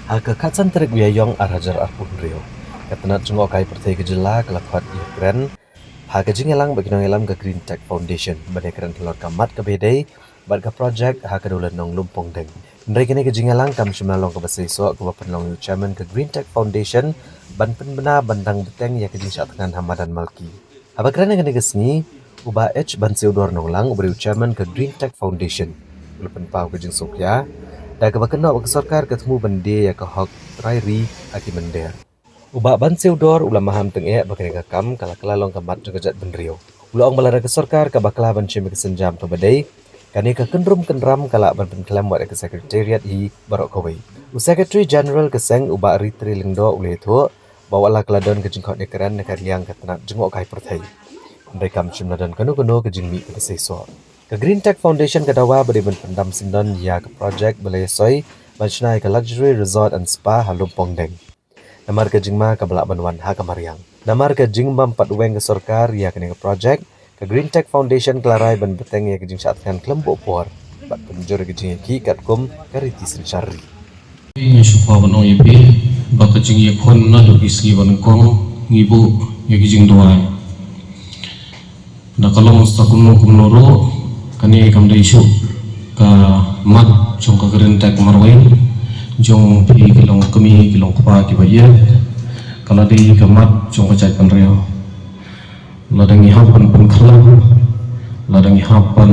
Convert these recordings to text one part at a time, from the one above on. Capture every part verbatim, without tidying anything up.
Ha ka khatsan tarik u Ïaïong ar hajar arphew hynriew, ka tnat jngohkai pyrthei ka jylla ka la khot ïakren ha ka jingïalang bad ki nongïalam ka Green Tech Foundation ban ïakren halor ka mat kaba ïadei bad ka projek ha ka dewlynnong Lumpongdeng. Hynrei kane ka jingïalang kam shym la long kaba seisoh, kaba pynlong ïa u chairman ka Green Tech Foundation ban pynbna ban dang bteng ïa ka jingshah thngan ha madan Malki. Haba kren ha kane ka sngi, u Bah H Bansiewdor Nonglang, uba dei u chairman ka Green Tech Foundation, u la pynpaw ka jingsngewkhia da kaba kynnoh ba ka sorkar ka thmu ban die ïa ka hok trai ri ha ki mynder. U Bah Bansiewdor u la maham tyngeh ba kane ka kam ka la kylla long ka mat jong ka jaitbynriew. U la ong ba lada ka sorkar ka bakla ban shim ïa ka sienjam kaba dei, kane ka kynrum kynram ka lah ban pynkhlem wat ïa ka Secretariat hi baroh kawei. U Secretary General ka seng, u Bah Ritree Lyngdoh, u la ïathuh ba wat la ka la don ka jingkhot ïakren na ka liang ka tnat jngohkai pyrthei, hynrei kam shym la don kano kano ka jingmih kaba seisoh. Ka Green Tech Foundation ka dawa ba dei ban pyndam syndon ïa ka projek ba la ïasoi ban shna ïa ka Luxury Resort and Spa ha Lumpongdeng. Namar ka jingma kaba lah ban wan ha ka mariang. Namar ka jingbym pat weng ka sorkar ïa kane ka projek, ka Green Tech Foundation ka la rai ban bteng ïa ka jingshah thngan khlem buh por bad pynjur ïa ka jingïakhih katkum ka riti synshar ri. Ngi shu kwah ban ong ïa phi ba ka jingïakhun naduh ki sngi ba nyngkong ngi buh ïa ki jingduwai. Da ka long sa kumno kumno ruh, kane kam dei shuh ka mat jong ka Green Tech marwei, jong phi ki long kmie ki long kpa kiba ïeit, ka la dei ka mat jong ka jaitbynriew. Lada ngi hap ban pynkhlem, lada ngi hap ban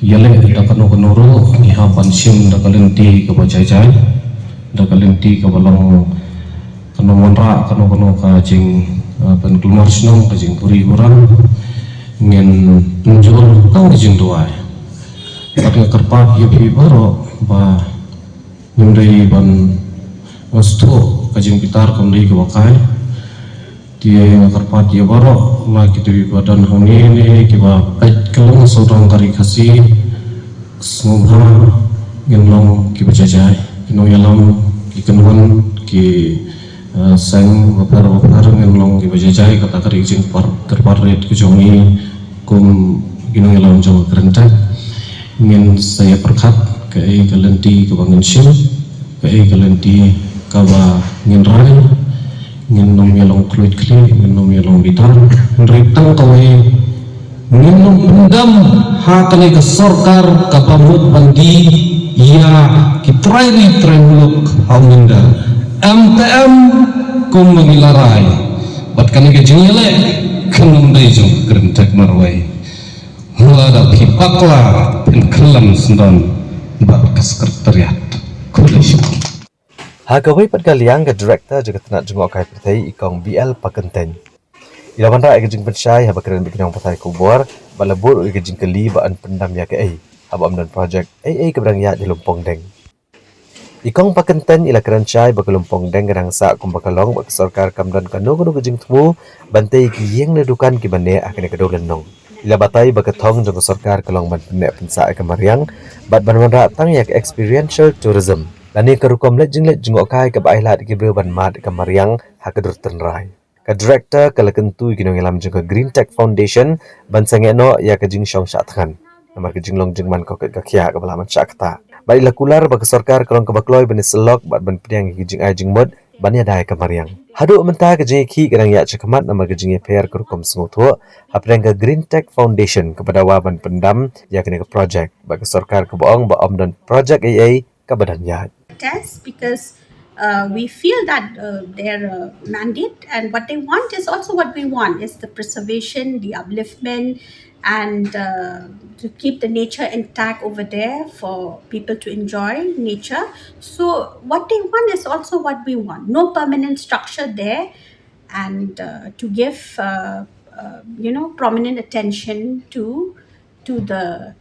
ïaleh da kano kano ruh, ngi hap ban shim da ka lynti kaba jai jai, da ka lynti kaba long kano wanrah kano kano ka jing, eh, pynkulmar shnong, ka jingbuhrieh buhram, ngin pynjur tang ka jingduwai. Bad nga kyrpad ïa phi baroh ba ngim dei ban, nga sngewthuh ka jingbitar kam dei kaba kai. Te nga kyrpad ïa baroh, la kito kiba don hangne ne kiba peit ka long sawdong ka Ri Khasi, sngewbha ngin long kiba jai jai. Ki nongïalam, ki kynhun, ki, eh, seng bapher bapher, ngin long kiba jai jai, kata ka dei ka jingpyrkhat rit ka jong ngi kum ki nongïalam jong ka Green Tech. Ngin sa ïa pyrkhat kaei ka lynti kaba ngin shim, kaei ka lynti kaba ngin rai. Ngin ym ïa long khluit khlieh, ngin ym ïa long bitar. Hynrei tang kawei, ngin ym pyndam ha kane ka sorkar kaba mut ban die ïa ki trai ri trai muluk ha u mynder. Em te em, kumba ngi la rai. Bad kane ka jingïaleh kan ym dei jong ka Green Tech marwei. Lada phi bakla, phin khlem syndon bad ka Secretariat. Khublei shibun. Ha kawei pat ka liang, ka Director jong ka tnat jngohkai pyrthei, i Kong B L Pakyntein, i la wanrah ïa ka jingpynshai haba kren bad ki nongpathai khubor bad la buh ïa ka jingkylli ba yn pyndam ïa kaei haba ym don projek ei ei kaba dang ïaid ha Lumpongdeng. I Kong Pakyntein i la kren shai ba ka Lumpongdeng ka dang sah kumba ka long bad ka sorkar kam don kano kano ka jingthmu ban tei ïa ki ïing ne dukan kiba neh ha kane ka dewlynnong. I la batai ba ka thong jong ka sorkar ka long ban pynneh pynsah ïa ka mariang bad ban wanrah tang ïa ka experiential tourism lane ka rukom leit jingleit jngohkai kaba ailad ïa ki briew ban mad ïa ka mariang ha ka dur tynrai. Ka Director ka la kyntu ïa ki nongïalam jong ka Green Tech Foundation ban sangeh noh ïa ka jingshong shah thngan namar ka jinglong jingman ka koit ka khiah kaba lah ban shah ktah. Bad i la kular ba ka sorkar ka long kaba kloi ban ïasyllok bad ban pdiang ïa ki jingai jingmut ban ïada ïa ka mariang. Haduh mynta ka jingïakhih ka dang ïaid shakhmat namar ka jingïapher ka rukom sngewthuh hapdeng ka Green Tech Foundation kaba dawa ban pyndam ïa kane ka projek bad ka sorkar kaba ong ba ym don projek ei ei kaba dang ïaid. Test because, uh, we feel that, uh, their, uh, mandate and what they want is also what we want, is the preservation, the upliftment, and, uh, to keep the nature intact over there for people to enjoy nature. So what they want is also what we want. No permanent structure there, and, uh, to give, uh, uh, you know, prominent attention to to the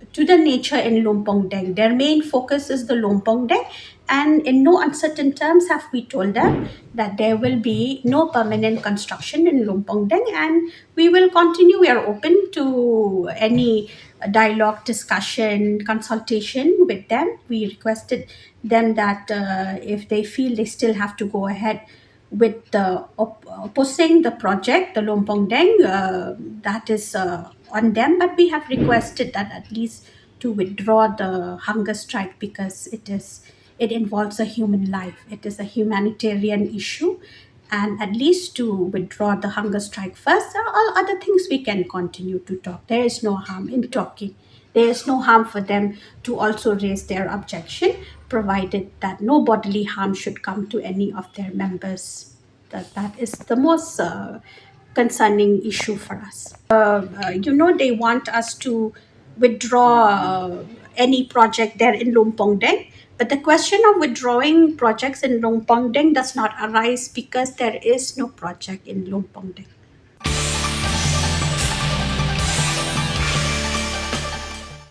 to the nature in Lumpongdeng. Their main focus is the Lumpongdeng, and in no uncertain terms have we told them that there will be no permanent construction in Lumpongdeng, and we will continue. We are open to any dialogue, discussion, consultation with them. We requested them that, uh, if they feel they still have to go ahead with the op- opposing the project, the Lumpongdeng, uh, that is, uh, on them. But we have requested that at least to withdraw the hunger strike because it is It involves a human life. It is a humanitarian issue. And at least to withdraw the hunger strike first, all other things we can continue to talk. There is no harm in talking. There is no harm for them to also raise their objection, provided that no bodily harm should come to any of their members. That, that is the most uh, concerning issue for us. Uh, uh, you know, they want us to withdraw uh, any project there in Lumpongdeng. But the question of withdrawing projects in Lumpongdeng does not arise because there is no project in Lumpongdeng.